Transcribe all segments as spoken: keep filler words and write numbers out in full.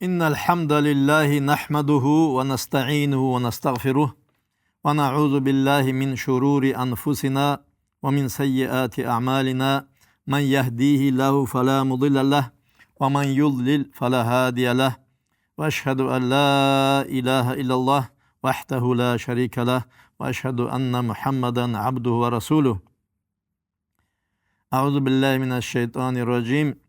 إن الحمد لله نحمده ونستعينه ونستغفره، ونعوذ بالله من شرور أنفسنا ومن سيئات أعمالنا. من يهديه الله فلا مضل له، ومن يضلل فلا هادي له. وأشهد أن لا إله إلا الله وحده لا شريك له، وأشهد أن محمدا عبده ورسوله. أعوذ بالله من الشيطان الرجيم.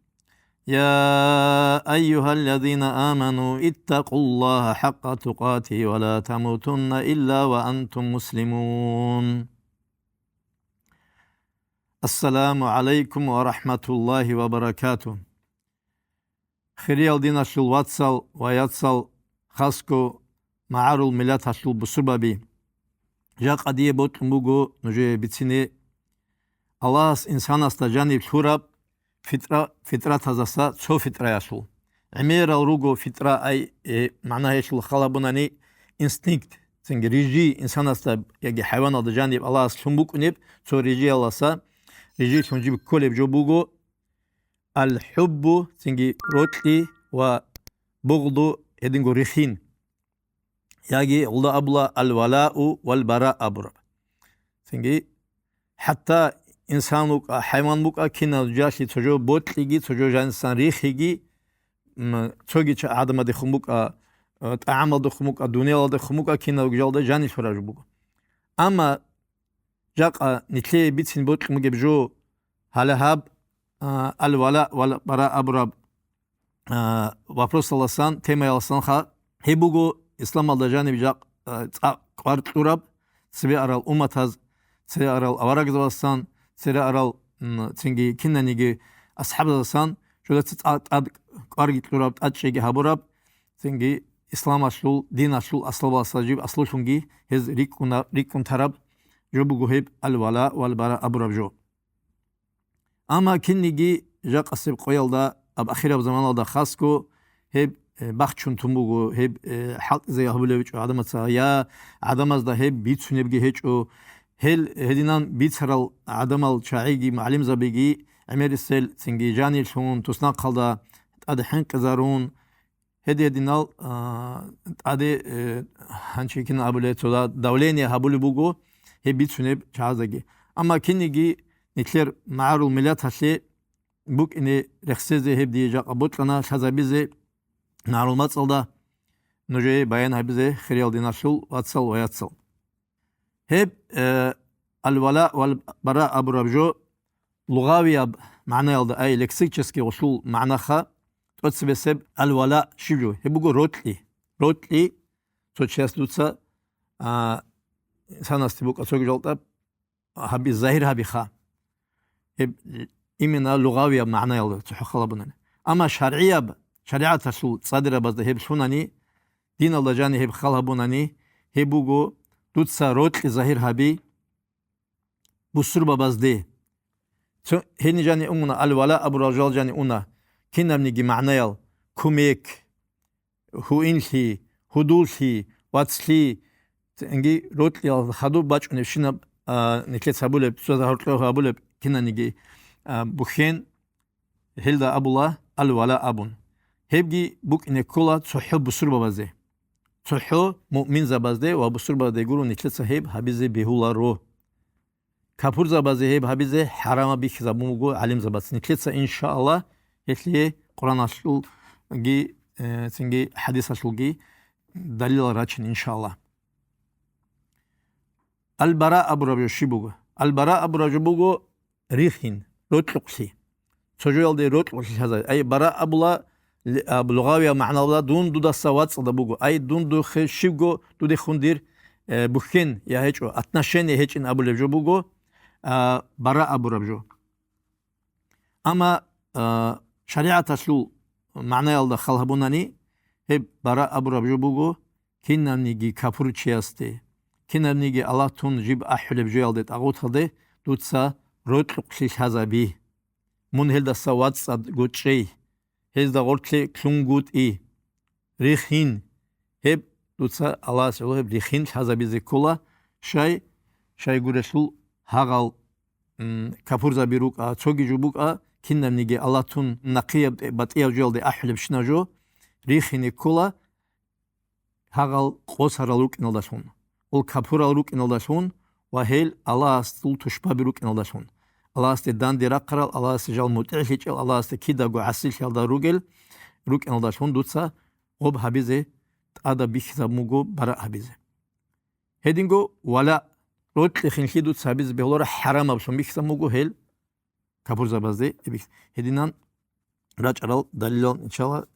يا أيها الذين آمنوا اتقوا الله حق تقاته ولا تموتن إلا وأنتم مسلمون. السلام عليكم ورحمة الله وبركاته. Хириял диналъул вацал ва яцал, хасго магӀарул миллаталъул бусурбаби, жакъа дие бокьун буго нужее бицине Аллагьас инсанасда жаниб лъураб фитра, фитратаздаса цо фитраялъул. ГӀемерал руго фитра, ай, э, магӀна гьелъул хал гьабунани, инстинкт, цинги рижи, инсанасда яги хӀайваналда жаниб Аллагьас лъун букӀунеб цо рижиялдаса, рижи лъун жиб кколеб жо буго, алхӀуббу, цинги рокьи, ва бугъду, гьединго рихин. Яги гьелда абула алвалау валбара абураб. Цинги хӀатта инсан вукӀа, хӀайван вукӀа, кинаб жалъи цо жо бокьиги, цо жо жанисан рихиги, м, цоги ча-, гӀадамадехун букӀа, э, тӀагӀамалдехун букӀа, дуниялалдехун букӀа, кинаб жалда жанилъураб жо буго. Амма жакъа нилъее бицин бокьун бугеб жо, гьале гьаб, а, аль-вала вал бара абураб, а, вопросаласан, темаяласанха, гьеб буго исламалда жаниб жакъ, а, цӀакъ кӀвар кьураб, цебе арал умматаз, цебе арал аварагзабасан, цебе арал, м, цинги кинаниги асхӀабзабасан, жолаца цӀа-, тӀад кӀварги кьураб, тӀадчӀейги гьабураб, цинги исламалъул диналъул аслабаласа жиб аслулъунги гьез рикӀкӀуна-, рикӀкӀун тараб жо буго гьеб аль-вала валь бара абураб жо. Амма кинниги жакъасеб къоялда, аб ахираб заманалда хасго гьеб, э, бахчун тун буго, гьеб, э, хӀалтӀизе гьабулев гьечӀо гӀадамаца, я гӀадамазда гьеб бицунебги гьечӀо. Гьел гьединан бицарал гӀадамал чагӀиги, мугӀалимзабиги гӀемерисел цинги жанирлъун, туснахъалда тӀад хӀинкъизарун, гьедин-гьединал, а, тӀаде, э, гьанчи кин абулеб, цо да-, давление гьабулеб буго гьеб бицунеб чагӀаздаги. Амма кинниги нилъер магӀарул миллаталъе букӀине рехсезе гьеб дие жакъа бокьана лъазабизе, магӀарул мацӀалда нужее баян гьабизе, хириял диналъул вацал ва яцал. Гьеб, э, аль-вала валь бара абураб жо лугъавияб магӀнаялда, ай, лексический гъолъул магӀнаха, тӀоцебесеб аль-вала щиб жо? Гьеб буго рокьи. Рокьи цо чияс дуца, а, инсанасде букӀа цоги жалтӀаб гьаби-, загьир гьабиха. Гьеб именно лугъавияб магӀнаялда цохӀо хал гьабунани. Амма шаргӀияб, шаригӀаталъул цӀадирабазда гьеб лъунани, диналда жани гьеб хал гьабунани, гьеб буго дуца рокьи загьир гьаби бусурбабазде. Цо-, гьени жани уна, аль-вала абурал жал жани уна, кинабниги магӀнаял, кумек, гьуинлъи, гьудуллъи, вацлъи, цинги рокьиял хадуб бачӀунебщинаб, а, нилъеца гьабулеб, цо загьурлъо гьабулеб кинаниги, а, бухьен, гьелда абула аль-вала абун. Гьебги букӀине ккола цохӀо бусурбабазде. ЦохӀо муъминзабазде ва бусурбабазде гуро нилъеца гьеб гьабизе бегьуларо. Капурзабазе гьеб гьабизе хӀарамаб бихьизабун буго гӀалимзабаз. Нилъеца, иншааллагь, гьелъие Къураналъулги, э, цинги хӀадисалъулги далилал рачин, иншааллагь. Аль-Бара абураб жо щиб буго? Аль-Бара абураб жо буго рихин, рокьукълъи. Цо жоялде рокьукълъи лъазай. Ай, бара абула, ли-, аб-, лугъавиял магӀналда дун дудаса вацӀцӀадаб буго. Ай, дун духе щибго дудехун дир, э, бухьен я гьечӀо, отношение гьечӀин абулеб жо буго, а, бара абураб жо. Амма, а, шаригӀаталъул магӀнаялда хал гьабунани, гьеб бара абураб жо буго, кинабниги капурчиясде, кинабниги Аллагьтун жиб ахӀулеб жоялде, тӀагъуталде дуца рокьукълъи лъазаби. Мун гьелдаса вацӀцӀад гучӀчӀей, гьезда гъорлъе ккунгутӀи, рихин. Гьеб дуца Аллагьас гӀоло гьеб рихин лъазабизе ккола, щай, щайгурелъул гьагъал, м, капурзаби рукӀа, цоги жо букӀа, кинабниги Аллагьтун нахъияб тӀе-, батӀияб жоялде ахӀулебщинаб жо, рихине ккола гьагъал къосарал рукӀиналдалъун, гъол капурал рукӀиналдалъун ва гьел Аллагьасул тушбаби рукӀиналдалъун. Аллагьасде данде рахъарал, Аллагьасе жал мутӀигӀлъичӀел, Аллагьасде кидаго гӀасилъиялда ругел рукӀиналдалъун дуца гъоб гьабизе тӀадаб бихьизабун буго бараъ гьабизе. Гьединго вала рокьи хинлъи дуца гьабизе бегьуларо хӀарамаблъун бихьизабун буго гьел капурзабазде эбихь-, гьединан рачӀарал далилал, иншалла,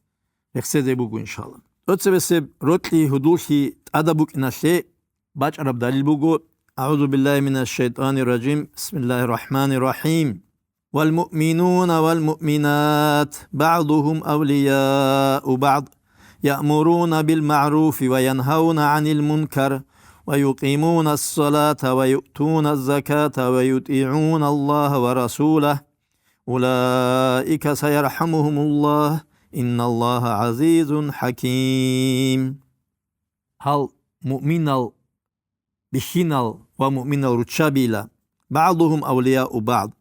рехсезе буго, иншалла. ТӀоцебесеб рокьи гьудуллъи тӀадаб букӀиналъе бачӀараб далил буго: أعوذ بالله من الشيطان الرجيم. بسم الله الرحمن الرحيم. والمؤمنون والمؤمنات بعضهم أولياء بعض يأمرون بالمعروف وينهون عن المنكر ويقيمون الصلاة ويؤتون الزكاة ويطيعون الله ورسوله أولئك سيرحمهم الله إن الله عزيز حكيم. Гьал муъминал бихьинал ва муъминал руччабила, بعضهم أولياء بعض.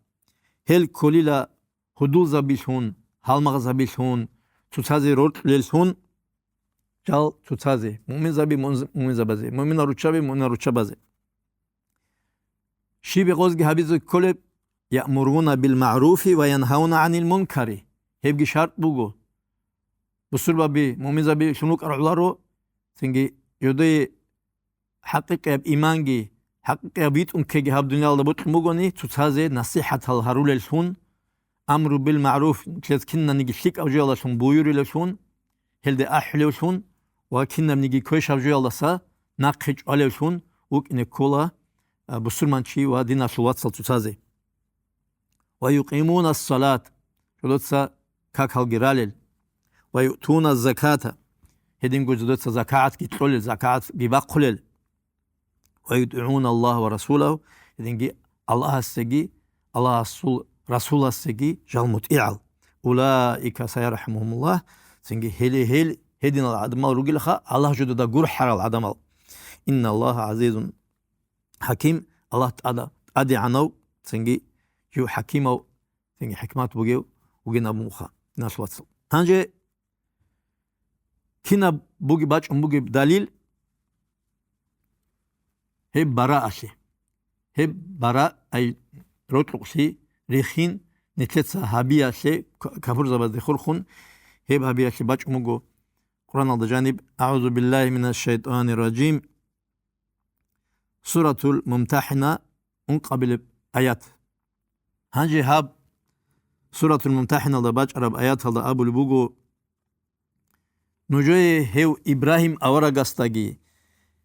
Гьел кколила гьудулзабилъун, гьалмагъзабилъун, цоцазе рокьулеллъун, жал цоцазе, муъминзаби муъминз-, муъминзабазе, муъминал руччаби муъминал руччабазе. Щиб гъозги гьабизе кколеб? يأمرون بالمعروف وينهون عن المنكر. Гьебги шартӀ буго. Бусурбаби, муъминзаби лъун рукӀаргӀуларо, цинги жодое хӀакъикъияб иманги, хӀакъикъияб битӀун ккеги гьаб дуниялалда бокьун бугони, цоцазе насихӀатал гьарулеллъун, амру бил магӀруф, нилъеца кинабниги лъикӀаб жоялдалъун буюрилевлъун, гьелде ахӀулевлъун ва кинабниги квешаб жоялдаса нахъе чӀвалевлъун вукӀине ккола, а, бусурманчи ва диналъул вацал цоцазе. ويقيمون الصلاة, жодоца какалги ралел, ويؤتون الزكاة, гьединго жодоца закагӀатги кьолел, закагӀатги бахъулел, ويطيعون الله ورسوله, гьединги Аллагьасеги, Аллагьасул Расуласеги жал мутӀигӀал. أولئك سيرحمهم الله, цинги гьеле гьел гьединал гӀадамал ругелха, Аллагь жодада гурхӀарал гӀадамал. إن الله عزيز حكيم, Аллагь тӀада-, тӀадегӀанав, цинги жив хӀакимав, цинги хӀикмат бугев вугин абун буха, диналъул вацал. Гьанже кинаб буги бачӀун бугеб далил? Гьеб бараалъе. Гьеб бара, ай, рокьукълъи рихин, нилъеца гьабиялъе, к-, капурзабазде хурхун, гьеб гьабиялъе бачӀун буго Къуръаналда жаниб: أعوذ بالله من الشيطان الرجيم. Суратул Мумтахина, ункъабилеб аят. Гьанже гьаб Суратул Мумтахиналда бачӀараб аяталда абулеб буго: нужее гьев Ибрагьим аварагасдаги,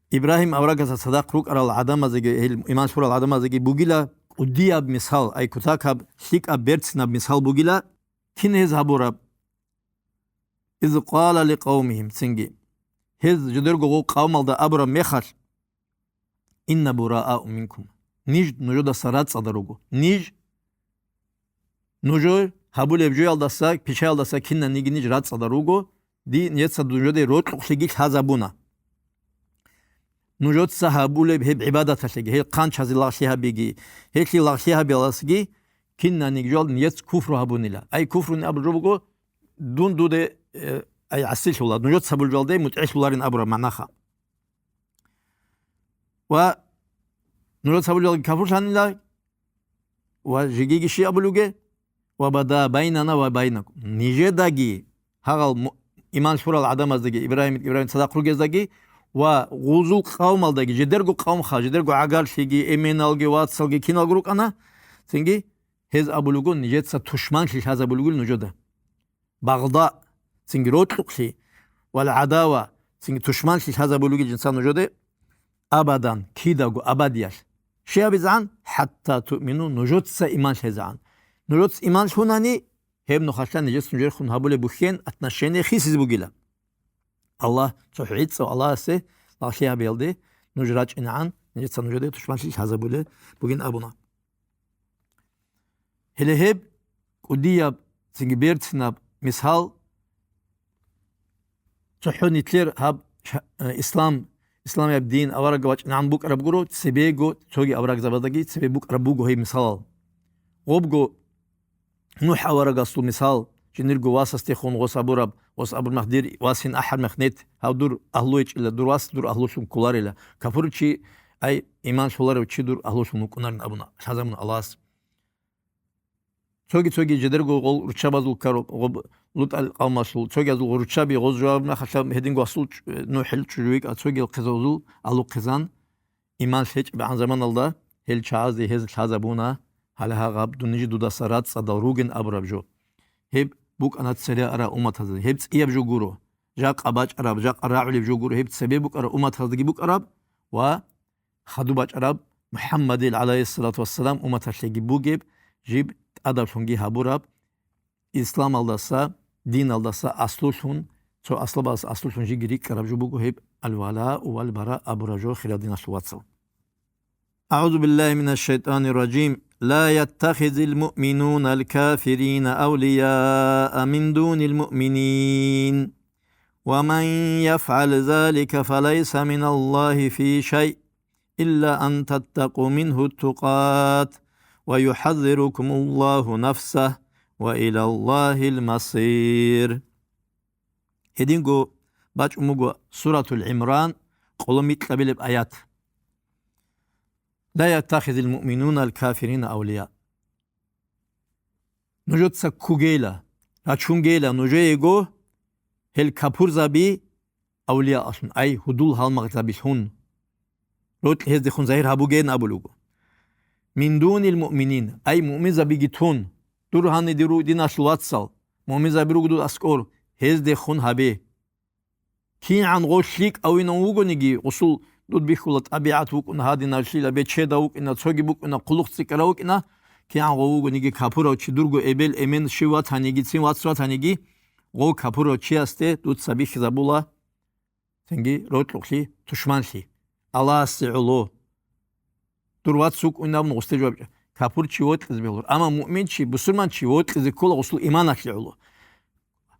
Ибрагьим аварагасда цадахъ рукӀарал гӀадамазеги, гьел иман лъурал гӀадамазеги бугила кӀудияб мисал, ай кутакаб лъикӀаб берцинаб мисал бугила. Кин гьез гьабураб? إذ قال لقومهم, цинги гьез жидерго гъо къавмалда абураб мехалъ: إنا براء منكم, ниж нужедаса рацӀцӀада руго. Ниж, нужер гьабулеб жоялдаса, пишаялдаса кинабниги ниж рацӀцӀада руго, дин, дица нужеде рокьукълъиги лъазабуна. Нужеца гьабулеб гьеб гӀибадаталъеги, гьел хъанчазе лагълъи гьабиги, гьелъие лагълъи гьабиялдасаги кинабниги жоялда ниж куфру гьабунила. Ай куфруни абулеб жо буго, дун дуде, э, ай гӀасилъула, нужеца гьабулеб жоялде мутӀигӀлъуларин абураб магӀнаха. Ва нужеца гьабулеб жоялги кафурлъанила, ва жегиги щиб абулеб бугеб? وبدا بيننا وبينكم. Нижедаги, гьагъал му-, иман лъурал гӀадамаздаги, Ибрагьим, Ибрагьим цадахъ ругездаги ва гъузул къавмалдаги, жидерго къавмха, жидерго гӀагарлъиги, эменалги, вацалги, киналго рукӀана, цинги гьез абулеб буго, нижеца тушманлъи лъазабулеб бугил нужеда. Багъда, цинги рокьукълъи, вал гӀадава, цинги тушманлъи лъазабулеб бугил жинца нужеде, абадан, кидаго, абадиялъ. Щиб гьабизегӀан? حتى تؤمنوا, нужеца иман лъезегӀан. Нужеца иман лъунани, гьеб нухалъа нижеца нужерхун гьабулеб бухьен, отношение хисизе бугила. Аллагь, цохӀо гӀицӀав Аллагьасе лагълъи гьабиялде нуж рачӀинегӀан, нижеца нужеде тушманлъи лъазабулеб бугин абуна. Гьеле гьеб кӀудияб, цинги берцинаб мисал, цохӀо нилъер гьаб ша-, э, ислам, исламияб дин авараг вачӀинегӀан букӀараб гуро, цебего цоги аварагзабаздаги цебе букӀараб буго гьеб мисалал. Гъобго НухӀ аварагасул мисал, жиндирго васасдехун гъос абураб, гъос абурмах дир васин ахӀармах нет, гьав дур агьлу гьечӀила, дур вас дур агьлулъун кколарила. Капурчи, ай, иман лъоларев чи дур агьлулъун вукӀунарин абуна, лъазабуна Аллагьас. Цоги-цоги жидерго гъол руччабазул каро-, гъоб-, ЛутӀал къавмалъул цогиязул руччаби гъоз жаваб махалъа гьединго асул чӀ-, НухӀил чӀужу йикӀа цогиял хъизазул алухъизан, иман лъечӀебгӀан заманалда гьел чагӀазде гьез лъазабуна, гьале гьагъаб дунижи дудаса рацӀцӀадал ругин абураб жо. Гьеб букӀана цере араб умматазда, гьеб цӀияб жо гуро, жакъа бачӀараб, жакъа рагӀулеб жо гуро, гьеб цебе букӀараб умматаздеги букӀараб ва хадуб бачӀараб МухӀаммадил, гӀалайгьиссалату вассалам, умматалъеги бугеб, жиб тӀадаблъунги гьабураб, исламалдаса, диналдаса аслулъун, цо аслабаз аслулъун жиги рикӀкӀараб жо буго гьеб аль-валау валь-бара абураб жо, хирал диналъул вацал. أعوذ بالله من الشيطان الرجيم. لا يتخذ المؤمنون الكافرين أولياء من دون المؤمنين. ومن يفعل ذلك فليس من الله في شيء إلا أن تتقوا منه تقات ويحذركم الله نفسه وإلى الله المصير. Гьединго бачӀун буго Суратул ГӀимран, къоло микьабилеб аят. لا يتخذ المؤمنون الكافرين أولياء. Нужеца ккугейила, рачунгейила нужеего гьел капурзаби авлияалъун, ай, гьудул-гьалмагъзабилъун. Рокьи гьездехун загьир гьабугеян абулеб буго. Мин дунил муъминин, ай, муъминзабиги тун. Дур гьанидиру диналъул вацал, муъминзаби руго дур аскӀор, гьездехун гьабе. КигӀан гъо лъикӀавинав вугониги, гъусул дуд бихьула тӀабигӀат вукӀуна гьадиналъила, бечедав вукӀина, цоги букӀина, хъулухъ цӀикӀкӀарав вукӀина, кигӀан гъо вугониги капурав чи дурго эбел-эмен щив ватаниги, цин вац ватаниги, гъо капурав чиясде дуца бихьизабула цинги рокьукълъи, тушманлъи. Аллагьасе гӀоло. Дур вац вукӀунабун гъусде жаваб чӀа. Капурчи вокьизе бегьулар. Амма муъминчи, бусурманчи вокьизе ккола гъусул иманалъе гӀоло.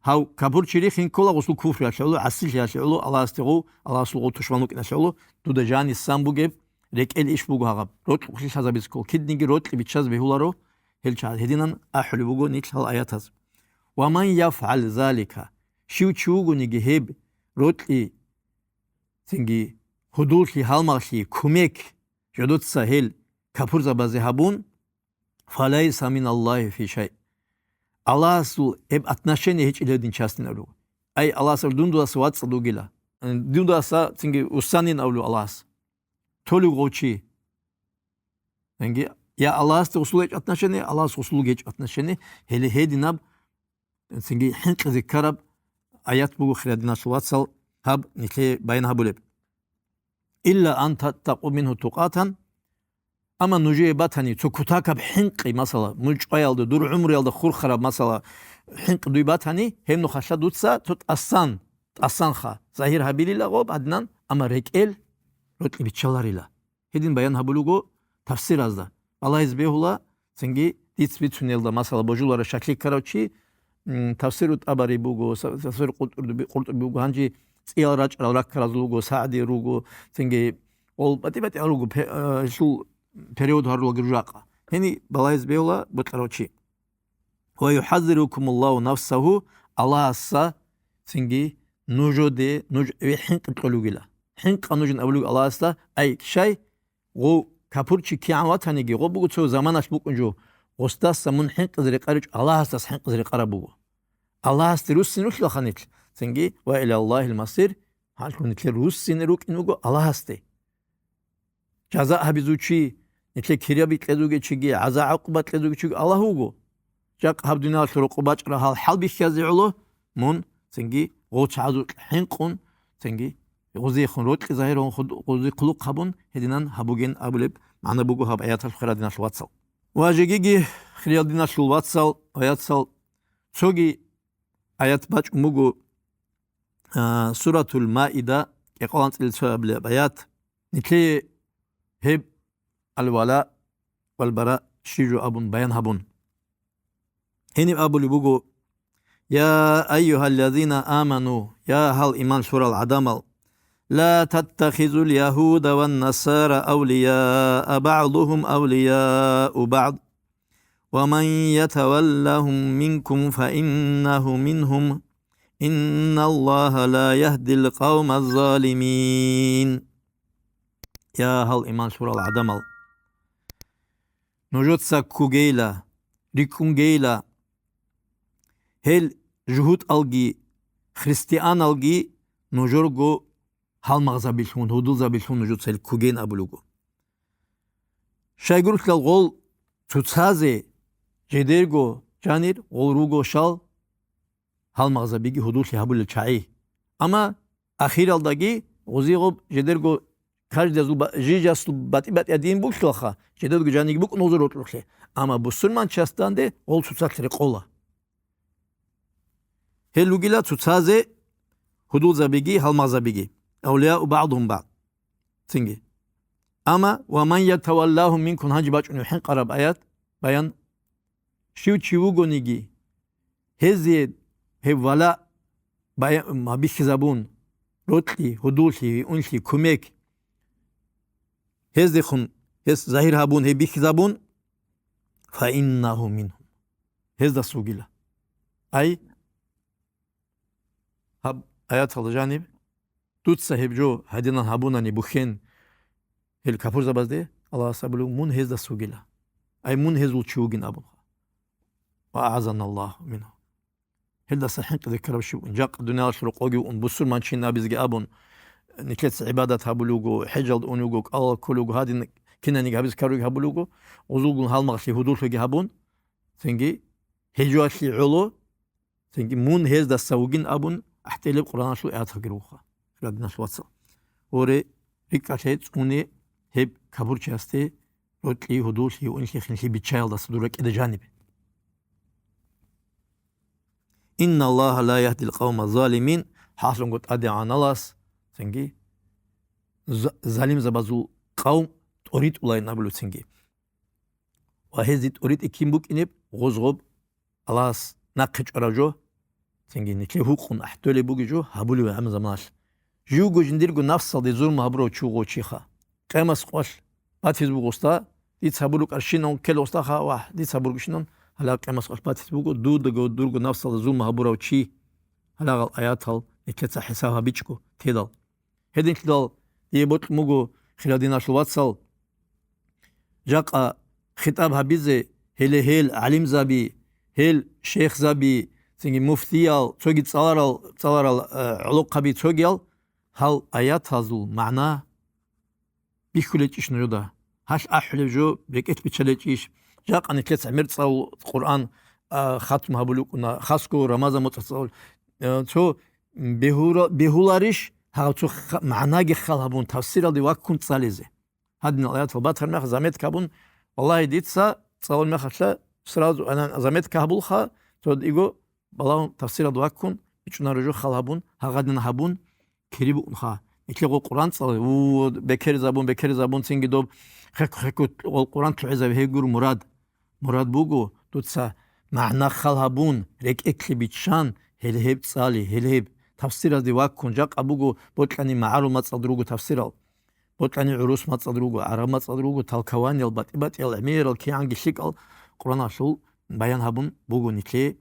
Гьав капурчи рихин ккола гъусул куфриялъе гӀоло, гӀасилъиялъе гӀоло, Аллагьасде гъов, Аллагьасул гъов тушман вукӀиналъе гӀоло, дуда жанисан бугеб рекӀел иш буго гьагъаб. Рокьукълъи лъазабизе ккола. Кидниги рокьи биччазе бегьуларо, гьел чагӀаз гьединан ахӀулеб буго нилъ гьал аятаз. Ва ман яфгӀал залика, щив чи вугониги гьеб рокьи, цинги гьудуллъи, гьалмагълъи, кумек жодоца гьел капурзабазе гьабун, фалайса мин Аллагьи фи шай. Аллагьасул гьеб отношение гьечӀила гьедин частин абулеб. Ай, Аллагьас дун дудаса вацӀцӀад вугила. Дудаса цинги уссанин абулеб Аллагьас. Толев гъов чи. Цинги, я Аллагьасде гъусул гьечӀ отношение, Аллагьас гъусул гьечӀ отношение, гьеле гьединаб цинги хӀинкъизе ккараб аят буго, хирал диналъул вацал, гьаб нилъее баян гьабулеб. Илла ан таттакъу мингьу тукъатан, амма нужее батани, цо кутакаб хӀинкъи, масала, мун чӀваялда, дур гӀумруялда хурхараб, масала, хӀинкъи дуй батани, гьеб нухалъа дуца цо тӀасан, тӀасанха, загьир гьабилила гъоб гьадинан, амма рекӀел рокьи биччаларила. Гьедин баян гьабулего тафсиразда. Балагьиз бегьула, цинги диц бицунелда, масала, божулара шаклик ккарав чи, м, тафсиру ТӀабари буго, са-, тафсир КъуртӀуби, КъуртӀуби буго, гьанже цӀиял рачӀарал раккаразул руго, СагӀди руго, цинги гъол батӀи-батӀиял руго, пе-, а, гьелъул перевод гьарулаги жакъа. Гьени балагьиз бегьула бокьарав чи. Ва юхӀаззирукумуллагьу нафсагьу, Аллагьасса цинги нужеде, нуж ве хӀинкъи кьолугила. ХӀинкъа нужин абулуг Аллагьасда, ай, кишай, гъо капурчи кигӀан ватаниги, гъо буго цо заманалъ букӀун жо, гъосдаса мун хӀинкъизе рекъаричӀо, Аллагьасдас хӀинкъизе рекъараб буго. Аллагьасде руссин рухьилаха нилъ, цинги, ва илаллагьил масир, гьалъул нилъер руссине рукӀин вуго Аллагьасде. Жаза гьабизучи, нилъе кирияб кьезуги чиги, гӀаза-гӀакъуба кьезуги чиги Аллагь вуго. Жакъ гьаб дуниялалъул рокъоб бачӀарал гьал хӀалбихьазе гӀоло, мун цинги гъов чагӀазул хӀинкъун, цинги гъозиехун рокьи загьирун худ-, гъози хъулухъ гьабун, гьединан гьабуген абулеб магӀна буго гьаб аяталъухъе, хирал диналъул вацал. Ва жегиги, хирал диналъул вацал, ва яцал, цоги аят бачӀун буго, а, Суратул Маида, кӀикъоялда анцӀила цоябилеб аят. Нилъее гьеб аль-вала валь-бара щиб жо абун баян гьабун. Гьениб абулеб буго: «Я айюгьаллазина аману», я гьал иман лъурал гӀадамал, «ла таттахизул ягьуда ван насара авлияа, багӀдугьум авлияу багӀд». ومن يتولهم منكم فإنه منهم إن الله لا يهدي القوم الظالمين. Я гьал иман лъурал гӀадамал! Нужеца ккугейила, рикӀкӀунгейила, гьел жугьутӀалги, христианалги нужерго гьалмагъзабилъун, гьудулзабилъун нужеца гьел ккугейин абулего. Щайгурелъул гъол цоцазе жидерго жанир гъол руго щал гьалмагъзабиги гьудуллъи гьабулел чагӀи. Амма ахиралдаги гъозие гъоб жидерго каждиязул ба-, жижасул батӀи-батӀияб дин бугелъулха, жидерго жаниги букӀун гъозул рокьулъе. Амма бусурманчиясда данде гъол цоцалъ рекъола. Гьел ругила цоцазе гьудулзабиги гьалмагъзабиги, авлияу багӀдугьум багӀд. Цинги. Амма «ва ман ятаваллагьум минкум», гьанже бачӀунеб хӀинкъараб аят, баян, щив чи вугониги, гьезие гьеб вала бая-, ма-, бихьизабун, рокьи, гьудуллъи, виунлъи, кумек, гьездехун, гьес загьир гьабун, гьеб бихьизабун, «фаиннагьу мингьум», гьездас вугила. Ай, гьаб аяталда жаниб, дуца гьеб жо гьадинан гьабунани бухьен гьел капурзабазде, Аллагьас абулев, мун гьездас вугила. Ай, мун гьезул чи вугин абунха. Ва агӀазаналлагьу мингьу. Гьелдаса хӀинкъизе ккараб щиб ун, жакъа дуниялалъул рокъоги ун, бусурманчи абизеги абун, нилъеца гӀибадат гьабулего, хӀежалда унего, кӀалал кколего, гьадин кинаниги гьабизе ккаруги гьабулего, гъузулгун гьалмагълъи гьудуллъиги гьабун, цинги гьел жоялъе гӀоло, цинги мун гьездаса вугин абун ахӀделеб Къуръаналъул аяталги ругоха, хирал диналъул вацал. Воре, рикӀкӀалъе цӀуне гьеб капурчиясде рокьи, гьудуллъи, виунлъи, хинлъи биччаялдаса дур ракӀида жанибе. «Инналлагьа ла ягьдил къавма залимин», хӀалъунго ТӀадегӀаналас, цинги, за-, залимзабазул къавм тӀоритӀулайин абулев цинги. Ва гьезде тӀоритӀи кин букӀинеб, гъоз гъоб Аллагьас нахъе чӀварав жо, цинги нилъее гьукъун ахӀдолеб бугеб жо гьабулев гӀемер заманалъ. Живго жиндирго нафсалде зулму гьабурав чи вуго чиха. Къемас къвалъ батиз буго гъосда, дица гьабурукӀарщинав ккел гъосдаха, вагь, дица гьабурукӀарщинав, гьалагъ къемас къвалъ батиз буго, дудаго дурго нафсалда зулму гьабурав чи. Гьалагъал аятал нилъеца хӀисаб гьабичӀго тедал. Гьединлъидал дие бокьун буго, хирал диналъул вацал, жакъа хитӀаб гьабизе, гьеле гьел гӀалимзаби, гьел шейхзаби, цинги муфтиял, цоги цӀаларал, цӀаларал, э, гӀолохъаби цогиял, гьал аятазул магӀна бихьулечӀищ нужеда? Гьалъ ахӀулеб жо рекӀелъ биччалечӀищ? Жакъа нилъеца гӀемер цӀалул Къуръан, а, хатм гьабулев вукӀуна, хасго Рамазан моцӀалъ цӀалул. Э, цо бегьура-, бегьуларищ гьав цо ха-, магӀнаги хал гьабун, тафсиралде ваккун цӀализе? Гьадинал аятал батар мехалъ заметка гьабун, валлагьи, дица цӀалул мехалъа сразу ана-, заметка гьабулха, цо диго балагьун тафсиралде ваккун бичӀчӀунаро жо хал гьабун, гьагъадин гьабун, кири букӀунха. Нилъего Къуръан цӀале, у, бекеризабун, бекеризабун, цинги доб хекку-хекку гъол Къуръан лъугӀизаби гьеб гуро мурад. Мурад буго, дуца магӀна хал гьабун, рекӀелъе биччан, гьел гьеб цӀали, гьел гьеб тафсиразде ваккун, жакъа буго бокьани магӀарул мацӀалда руго тафсирал, бокьани гӀурус мацӀалда руго, гӀараб мацӀалда руго, толкованиял, батӀи-батӀиял, гӀемерал кигӀанги лъикӀал Къуръаналъул баян гьабун буго нилъее,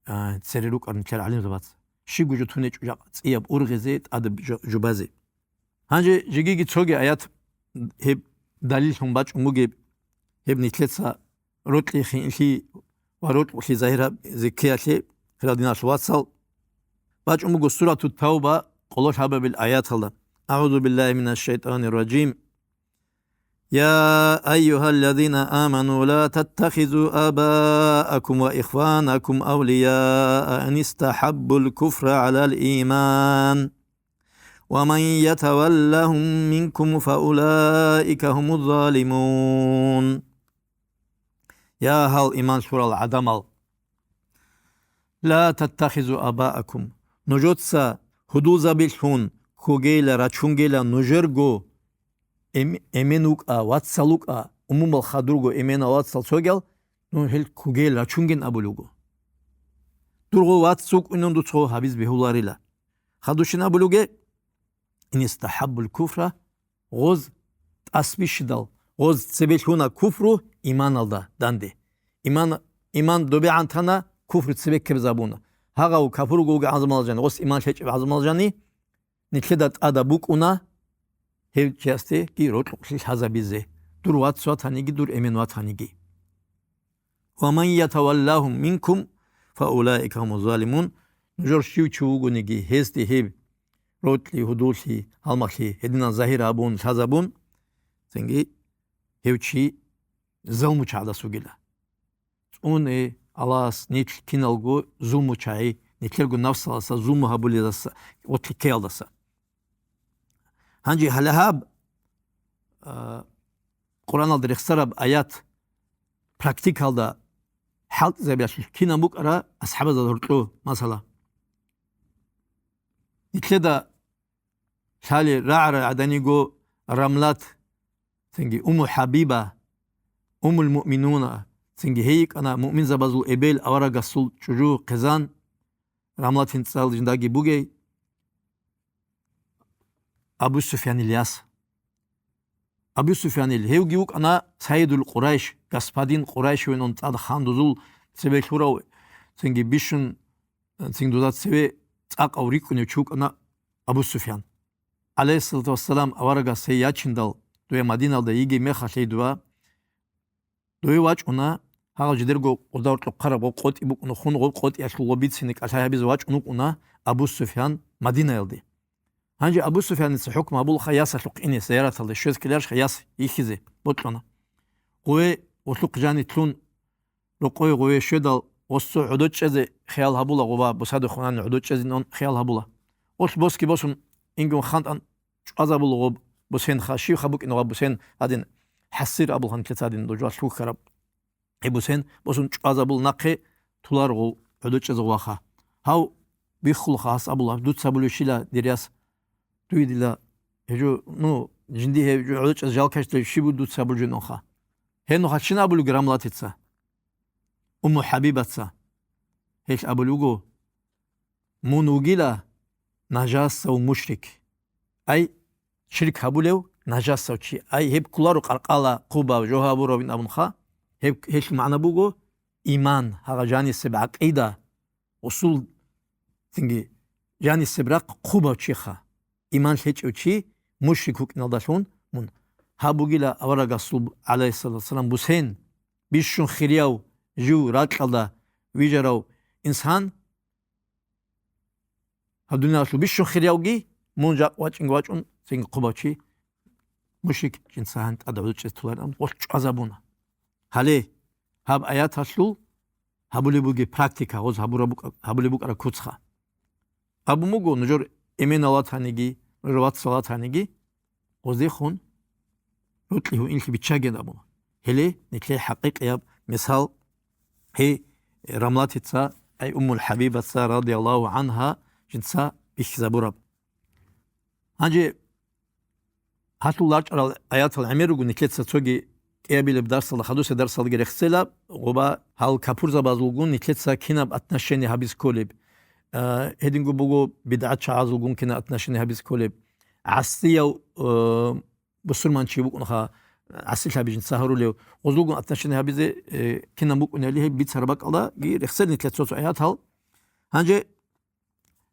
а, цере рукӀар нилъер гӀалимзабац. Щибго жо тунечӀо жакъа цӀияб ургъизе, тӀадаб жо-, жубазе. Гьанже жегиги цоги аят гьеб далиллъун бачӀун бугеб, гьеб нилъеца рокьи хинлъи ва рокьулъи загьир гьаб-, зиккиялъе, хирал диналъул вацал, бачӀун буго Суратут Тавба къоло лъабабил аяталда. أعوذ بالله من الشيطان الرجيم. يا أيها الذين آمنوا لا تتخذوا آباءكم وإخوانكم أولياء إن استحبوا الكفر على الإيمان ومن يتولهم منكم فأولئك هم الظالمون. Я гьал иман лъурал гӀадамал! لا تتخذوا آباءكم. Нужеца гьудулзабилъун ккогейила, рачунгейила нужерго эм-, эмен вукӀа, вацал вукӀа, умумул хадурго эменал вацал цогиял, ну, гьел ккогейил рачунгин абулев вуго. Дурго вац вукӀунун дуцаго гьабиз бегьуларила. Хадущин абулев вуге, إن استحبوا الكفر, гъоз тӀасбищидал, гъоз цебе лъуна куфру иманалда данде. Иман, иман добегӀан тана, куфр цебе ккезабуна. Гьагъав капурго вугев гӀазмал жани, гъос иман лъечӀеб гӀазмал жани, нилъеда тӀада букӀуна гьев чиясдеги рокьукълъи лъазабизе, дур вац ватаниги, дур эмен ватаниги. «Ва ман ятаваллагьум минкум, фа улаика гьумуз залимун». Нужер щив чи вугониги, гьесде гьеб рокьи, гьудуллъи, гьалмагълъи гьединан загьир гьабун, лъазабун, цинги гьев чи залмучагӀдас вугила. ЦӀуне Аллагьас нилъ киналго зулмучагӀи, нилъерго нафсаласа зулму гьабулезаса, гъотлъи ккеялдаса. Гьанже гьале гьаб, а, Къуръаналда рехсараб аят практикалда хӀалтӀизабиялъулъ кинаб букӀара асхӀабазда гьоркьо, масала. Нилъеда лъали рагӀарай гӀаданиго Рамлат, цинги Умму ХӀабиба, Уммул Муъминуна, цинги гьей йикӀана муъминзабазул эбел, аварагасул чӀужу, хъизан, Рамлатин цӀал жиндаги бугей, Абу Суфьянил яс. Абу Суфьянил, гьевги вукӀана Сайидул Къурайш, господин Къурайшивин он тӀад хандузул цебе лъурав, цинги бищун, цин дуда цеве цӀакъав рикӀкӀунев чи вукӀана Абу Суфьян. ГӀалайгьиссалату вассалам, аварагас гьей ячиндал, дуе Мадиналда йигей мехалъ гьей дува, дуе вачӀуна, гьагъал жидерго къудагьоркьухъараб гъоб къотӀи букӀуна, хун гъоб къотӀиялъул гъоб бицине кӀалъай гьабизе вачӀун вукӀуна Абу Суфьян Мадинаялде. Гьанже Абу Суфьаница хӀукму гьабулаха ясалъухъ ине зияраталде, щвез ккеларищха яс йихьизе, бокьуна. Гъуве гъулъухъ жани лъун, рокъове гъуве щведал, гъосцо гӀодочӀезе хиял гьабула, гъуба бусаде хунани гӀодочӀезинан хиял гьабула. Гъолъ босги босун, ингун хантӀан чӀвазабула гъоб бусенха, щибха букӀина гъоб бусен гьадин, хӀасир абулхъан лъица гьадин дужвалъ вухьараб. Гьеб бусен босун чӀвазабул нахъе тулар гъов гӀодочӀезе гъваха. Гьав биххулха гьас абула, дуца абулев щила, дир яс, дуе дила, гьежо, ну, жинди гьеб жо гӀодочӀезе жалкач, щиб дуца абулжинонха. Гьенухъа щин абулев Рамлатица, Умму ХӀабибаца? Гьелъ абулев вуго, мун вугила нажасав мушрик. Ай, ширк гьабулев нажасав чи. Ай, гьеб кколаро къаркъала хъубав, жо гьабуравин абунха. Гьеб, гьелъул магӀна буго иман, гьагъа жанисеб гӀакъида, усул, цинги жанисеб рахъ хъубав чиха. Иман лъечӀев чи мушрик вукӀиналдалъун мун. Гьаб бугила аварагасул, гӀалайгьиссалату вассалам, бусен, бищун хирияв, жив ракьалда вижарав инсан, гьаб дуниялалъул бищун хириявги, мун жакъ вачӀинги вачӀун, цинги хъубав чи, мушрик, жинца гьанкӀ тӀад гӀодочӀезе толарин абун, гъолъ чӀвазабуна. Гьале, гьаб аяталъул гьабулеб бугеб практика, гъоз гьабураб букӀа-, гьабулеб букӀараб куцха. Абун буго, нужер эменал ватаниги, нужер вацал ватаниги, гъоздехун рокьи гьуинлъи биччаген абуна. Гьеле нилъее хӀакъикъияб мисал, гьей Рамлатица, ай Уммул ХӀабибаца, радияллагьу гӀангьа, жинца бихьизабураб. Гьанже гьалъул рачӀарал аятал гӀемер руго, нилъеца цоги кӀиабилеб дарсалда, хадусеб дарсалдаги рехсела, гъоба гьал капурзабазулгун нилъеца кинаб отношение гьабиз кколеб, а, гьединго буго бидгӀачагӀазулгун кинаб отношение гьабиз кколеб, гӀасияв, а, бусурманчи вукӀунха, гӀасилъаби жинца гьарулев, гъозулгун отношение гьабизе, э, кинаб букӀунели гьеб бицараб бакӀалдаги рехсел нилъер цо-цо аятал. Гьанже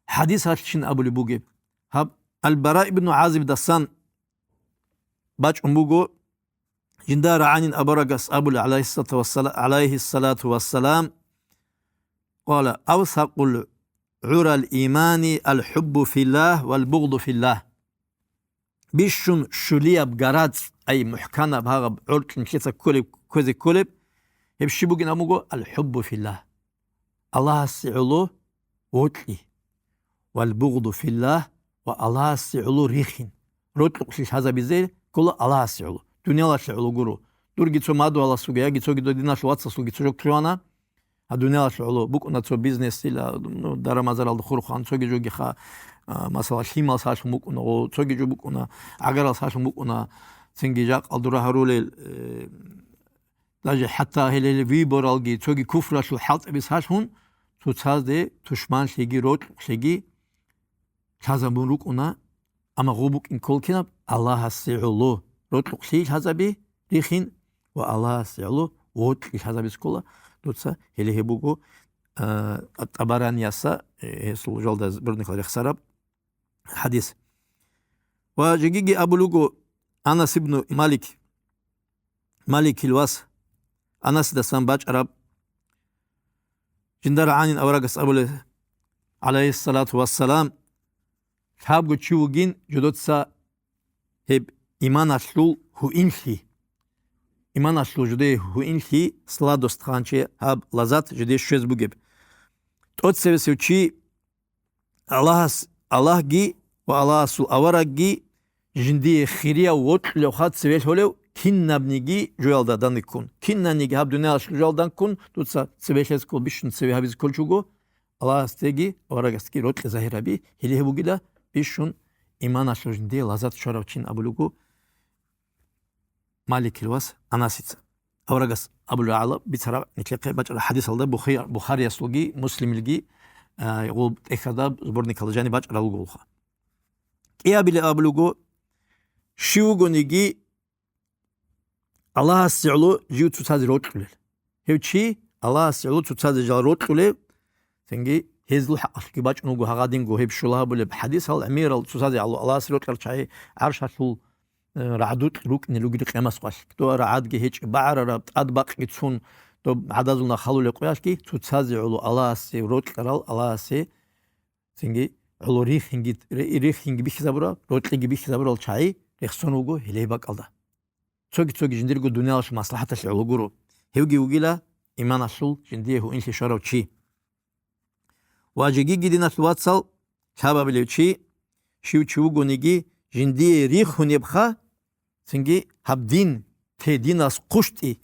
хӀадис гьалъ щин абулеб бугеб? Гьаб Аль-Бара ибн ГӀазибдасан бачӀун буго, жинда рагӀанин абарагас абули, гӀалайгьиссалату вассала-, гӀалайгьиссалату вассалам, къала: «Авсакъул гӀурал имани ал-хӀуббу филлагь вал бугъду филлагь». Бищун щулияб гарацӀ, ай, мухӀканаб гьагъаб гӀоркьи нилъеца кколеб, кквезе кколеб, гьеб щиб бугин абун буго, алхӀуббу филлагь, Аллагьасе гӀоло вокьи, вал бугъду филлагь, ва Аллагьасе гӀоло рихин. Рокьукълъи лъазабизе ккола Аллагьасе гӀоло, дуниялалъе гӀоло гуро. Дурги цо мадугьалас вуго, яги цоги додиналъул вацас вуги цо жо ккевана, гьа, дуниялалъе гӀоло букӀуна цо бизнесила, ну, дара-мазаралда хурхун, цоги жогиха, а, масала, лъимал салъун букӀуна, о, цоги жо букӀуна, гӀагарал салъун букӀуна, цинги жакъал дура гьарулел, э, даже хӀатта гьеле выборалги, цоги куфралъул хӀалтӀаби салъун, цоцазде тушманлъиги, рокьукълъиги лъазабун рукӀуна, амма гъо букӀин ккола кинаб? Аллагьасе гӀоло рокьукълъи лъазаби рихин ва Аллагьасе гӀоло вокьи лъазабизе ккола дуца. Гьеле гьеб буго, а, ТӀабаранияса, э, гьесул жалда сборникал рехсараб хадис. Ва жегиги абулуго Анас ибн Малик, Маликил вас, Анасидасан бачӀараб, жинда рагӀанин аварагас абулеб, гӀалайгьиссалату вассалам, лъабго чи вугин жодоца гьеб иманалъул гьуинлъи, иманалъул жодее гьуинлъи, сладость ханчи гьаб лазат жодее щвез бугеб. ТӀоцевесев чи Аллагьас, Аллагьги ва Аллагьасул аварагги жиндие хирияв вокьулев хъа цеве лъолев кинабниги жоялда данде ккун, кинаниги гьаб дуниялалъул жоялда ккун, дуца цеве лъез ккол бищун цеве гьабизе кколчуго, Аллагьасдеги аварагасдеги рокьи загьир гьаби, гьеле гьеб бугила бищун иманалъул жиндие лазат щварав чин абулуго Маликил вас Анасица. Аварагас абулеб гӀала бицараб нилъехъе бачӀараб хадисалда Бухи-, Бухариясулги, Муслимилги, а, гъуб тӀехьадаб сборникалда жани бачӀаралуголха. КӀиабилеб абулуго, щив вугониги Аллагьасе гӀоло жив цоцазе рокьулел. Гьев чи Аллагьасе гӀоло цоцазе жал рокьулев, цинги гьезул хӀакъалъги бачӀун вуго гьагъадинго гьеб щула гьабулеб хадисал гӀемерал цоцазе гӀоло Аллагьасе рокьар чагӀи гӀаршалъул, э, рагӀдукь рукӀине лугил къиямас къвалъ. Дова рагӀадги гьечӀеб, багӀарараб, тӀад бакъги цун, доб гӀадазул нахъ халулеб къоялъги цоцазе гӀоло Аллагьасе рокьарал, Аллагьасе цинги гӀоло рихинги, ри-, рихинги бихьизабурал, рокьиги бихьизабурал чагӀи рехсон вуго гьеле бакӀалда. Цоги-цоги жиндирго дуниялалъул маслахӀаталъе гӀоло гуро. Гьевги вугила иманалъул жиндие гьуинлъи щварав чи. Ва жегиги, диналъул вацал, лъабабилев чи, щив чи вугониги, жиндие рихунебха, цинги гьаб дин, те диналъ хъущтӀи,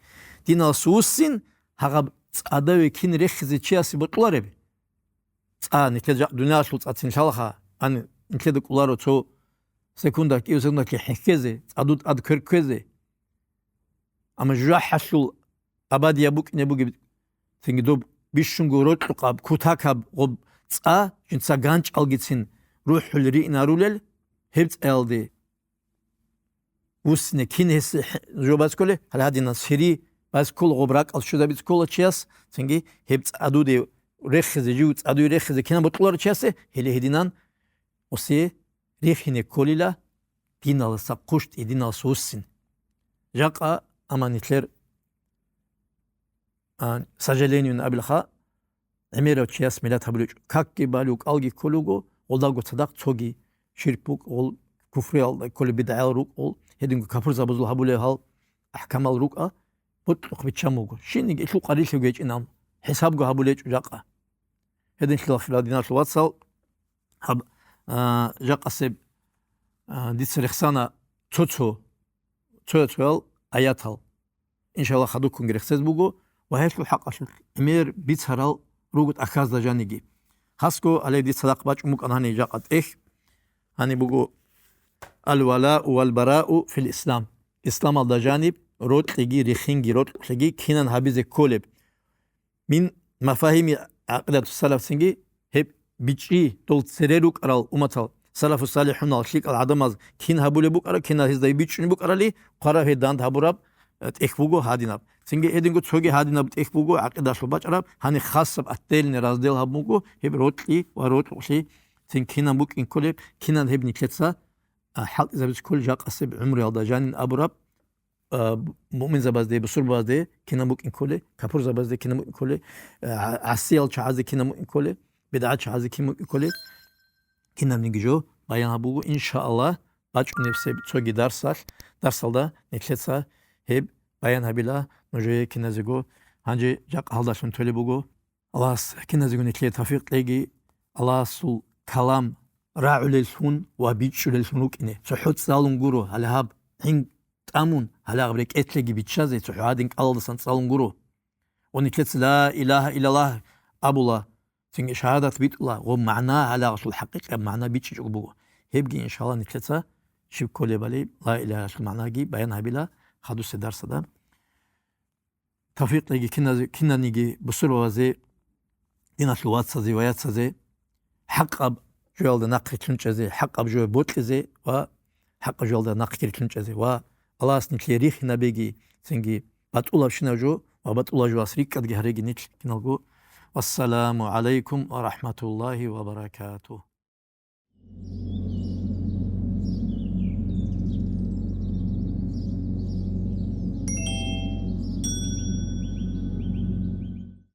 диналъ вуссин, гьагъаб цӀадаве кин рехизе чиясе бокьулареб? ЦӀа, нилъеда жакъ дуниялалъул цӀа цин лъалаха, ан нилъеда кӀоларо цо секунда, кӀиго секундалъе хӀехьезе, цӀадуд тӀад квер кквезе. Амма жужахӀалъул абадияб букӀине бугеб, цинги доб бищунго рокьукъаб, кутакаб гъоб цӀа, жинца ганчӀалгицин рухӀул риънарулел, гьеб цӀаялде вуссине кин гьес хӀ-, жо бацкуле, гьале гьадинан сири бацкул гъоб ракӀал щвезабицкула чияс, цинги гьеб цӀадуде рехизе, жив цӀадуе рехизе кинан бокьуларо чиясе, гьеле гьединан усе рихине кколила диналаса хъущтӀи, диналас вуссин. Жакъа, амма нилъер, а, сожалениюн абилха, гӀемерав чияс миллат гьабулечӀо. Какги балев, кӀалги кколего, гъолдаго цадахъ цоги ширк букӀ, гъол куфриялда кколеб бидгӀаял рукӀ, гъол гьединго капурзабазул гьабулеб гьал ахӀкамал рукӀа, ботлъухъ биччан буго. Щинниги лъукъа рилъего гьечӀинан, хӀисабго гьабулечӀо жакъа. Гьединлъила хирал диналъул вацал, гьаб, а, жакъасеб, а, дица рехсана цо-цо, цоя-цоял аятал. Иншалла, хадуккунги рехсез буго ва гьелъул хӀакъалъулъ гӀемер бицарал руго тӀахьазда жаниги. Хасго гьале дица цадахъ бачӀун букӀана гьаниб жакъа тӀехь. Гьаниб буго: «Ал-валау вал-барау фил ислам». Исламалда жаниб рокьиги, рихинги, рокьулъиги кинан гьабизе кколеб? Мин мафагьими гӀакъидату салаф цинги гьеб бичӀчӀи, дол цере рукӀарал умматал, салафу салихӀунал лъикӀал гӀадамаз кин гьабулеб букӀара, кинал гьезда бичӀчӀунеб букӀарали, хъвараб гьей данде гьабураб, э, тӀехь буго гьадинаб. Цинги гьединго цоги гьадинаб тӀехь буго гӀакъидалъул бачӀараб, гьаниб хасаб отдельный раздел гьаб буго, гьеб рокьи ва рокьулъи цин кинан букӀин кколеб, кинан гьеб нилъеца, а, хӀалтӀизабизе кколеб жакъасеб гӀумруялда жанин абураб, а, муъминзабазде, бусурбабазде кинаб букӀин кколеб, капурзабазде кинаб букӀин кколеб, а, гӀасиял чагӀазде кинаб букӀин кколеб, бидгӀат чагӀазде кинаб букӀин кколеб, кинабниги жо баян гьабуго, иншааллагь, бачӀунеб цеб цоги дарсалъ, дарсалда нилъеца гьеб баян гьабила нужее киназего. Гьанже жакъа гьалдалъун толеб буго. Аллагьас киназего нилъее тавфикъ кьеги, Аллагьасул калам рагӀулеллъун ва бичӀчӀулеллъун рукӀине. ЦохӀо цӀалун гуро, гьале гьаб гӀин тӀамун, гьале гьаб рекӀелъеги биччазе, цохӀо гьадин кӀалалдасан цӀалун гуро. Ва нилъеца ла илагьа иллаллагь абула, цинги шагьадат битӀула, гъо магӀна гьале гьалъул хӀакъикъияб магӀна бичӀчӀичӀого буго. Гьебги, иншалла, нилъеца щиб кколебали ла илагьа иллаллагьул магӀнаги баян гьабила хадусе дарсада. Тавфикъ кьеги киназе-, кинаниги бусурбабазе, диналъул вацазе ва яцазе, хӀакъаб жоялда нахъ рилълъун чӀезе, хӀакъаб жо бокьизе ва хӀакъаб жоялда нахъги рилълъун чӀезе ва Аллагьас нилъее рихинабеги, цинги батӀулабщинаб жо ва батӀулаб жоялъ рикӀкӀадги гьареги нилъ киналго. Вассаламу гӀалайкум ва рахӀматуллагьи ва баракатугь.